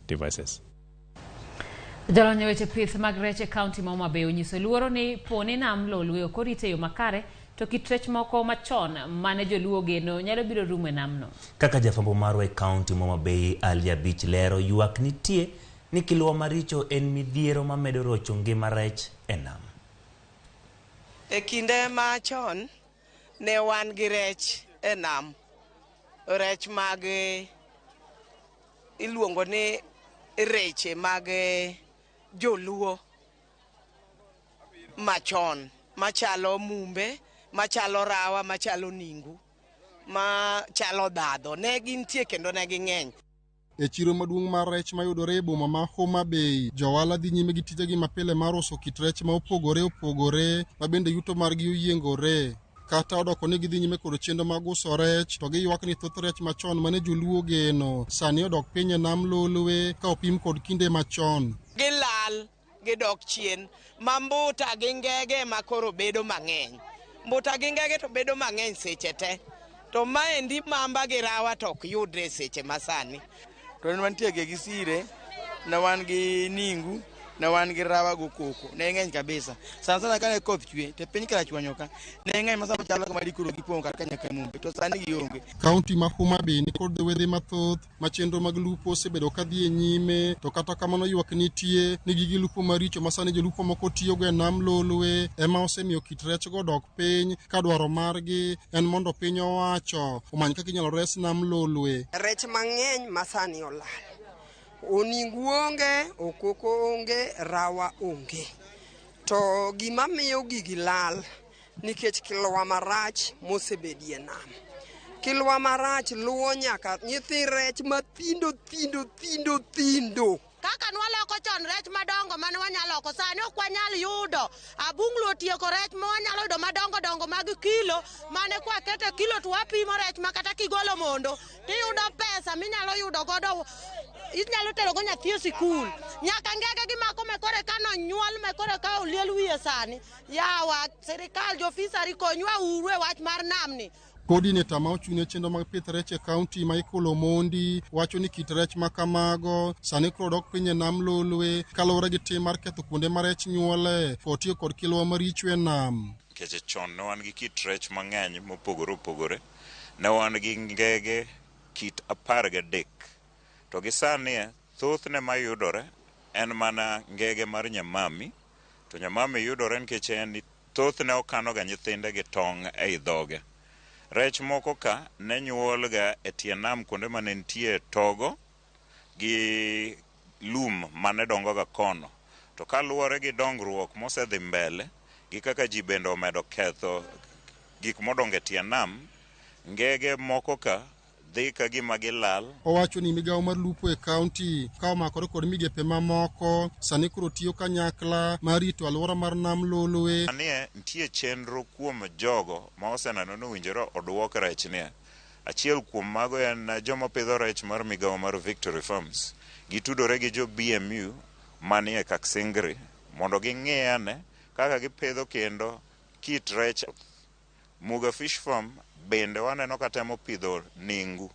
devices. Jolony e weche pith mag rech e kaunti ma Homa Bay onyiso luoro ni po ni nam Lolwe ok orit e yo makare to kit rech moko machon mane joluo ogeno nyalo biro rumo e namno. Kaka jafwambo marwa e kaunti ma Homa Bay Ali Abich lero, ywak nitie ni kilwa maricho en midhiero mamedo rocho ngima rech e nam. E kinde machon ne wan gi rech e nam, rech mag iluongo ni reche mag joluo machon machalo mumbe, machalo rawa, machalo ningu, machalo dhadho. Ne gintie kendo ne ging'eny. E chiro maduong' mar rech mayudore e boma ma Homa Bay, johala dhi nyime gi tijegi mapile mar uso kit rech ma opogore opogore ma bende yuto margi oyiengore. Kata odoko ni gidhi nyime kod chenro mag uso rech, to giywak ni thoth rech machon mane joluo geno sani odok piny e nam Lolwe ka opim kod kinde machon. Gilal, gidok chien ma mbuta gi ngege ema koro bedo mang'eny. Mbuta gi ngege to bedo mang'eny seche te. To maendi mamba gi rawa to ok yudre e seche masani. To ne wantie gi sire, ne wan gi ningu, ne wan gi rawa go koko, ne ng'eny kabisa. Sana sana kane koth chwe, to piny Karachuonyo ka, ne ng'eny ma sama chalo kama dikoro gipong' kar ka nyaka Mumbe, to sani gionge. Kaunti ma Homa Bay ni kod wedhe mathoth ma chenro mag lupo osebedo ka dhi e nyime, to kata kamano ywak nitie ni gige lupo maricho ma sani jolupo moko tiyogo e nam Lolwe ema osemiyo kit rechgo odok piny ka dwaro margi en mondo piny owacho omany kaka inyalo res nam Lolwe. Rech mang'eny masani olal. Oningu onge, okoko onge, rawa onge. To gima miyo gigi lal nikech kilwa marach mosebedie nam. Kilwa marach luwo nyaka nyithi rech mathindo thindo thindo thindo. Kaka nwaloko chon rech madongo mane wanyaloko, sani ok wanyal yudo. Abunglo otieko rech ma wanyalo yudo madongo dongo mag kilo, mane kwakete kilo to wapimo rech ma kata kigolo mondo tiyudo pesa minyalo yudo godo, inyalo tero go nyathi e sikul. Nyaka ngege gimako me kore ka nonyuol me kore ka oliel wiye sani. Yawa, sirikal, jofisari konywa uru e wach mar namni. Coordinator ma ochung' ne chenro mag pith rech e kaunti Michael Omondi wacho ni kit rech ma kamago sani koro dok piny e nam Lolwe kaluwore gi tim mar ketho kuonde ma rech nyuole kod tiyo kod kilwa maricho e nam. Nikech chon ne wan gi kit rech mang'eny mopogore opogore. Ne wan gi ngege kit 13. To gi sani thothne mayudore en mana ngege mar nyamami. To nyamami yudore nikech en thothne okanoga nyithinde gi tong' ei dhoge. Rech moko ka ne nyuolga e tie nam kuonde mane nitie togo gi lum mane dongoga kono. To kaluwore gi dongruok mosedhi mbele gi kaka ji bende omedo ketho gik modongo e tie nam, ngege moko ka dhi ka gima gilal. Owacho ni migawo mar lupo e kaunti ka omakore kod migepe mamoko sani koro tiyo kanyakla mar rito alwora mar nam Lolwe. Sani nitie chenro kuom jogo ma oseneno ni owinjore oduok rech nie. Achiel kuom mago en joma pidho rech mar migawo mar Victory Farms. Gitudore gi jo BMU manie Kaksingri mondo ging'i ane kaka gipidho kendo kit rech. Muga Fish Farm bende waneno ka temo pidho ningu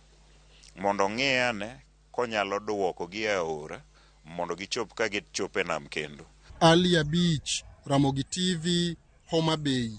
mondo ong'i ane konyalo duoko gi e aora mondo gichop ka gichopo e nam kendo. Ali Abich, Ramogi TV, Homa Bay.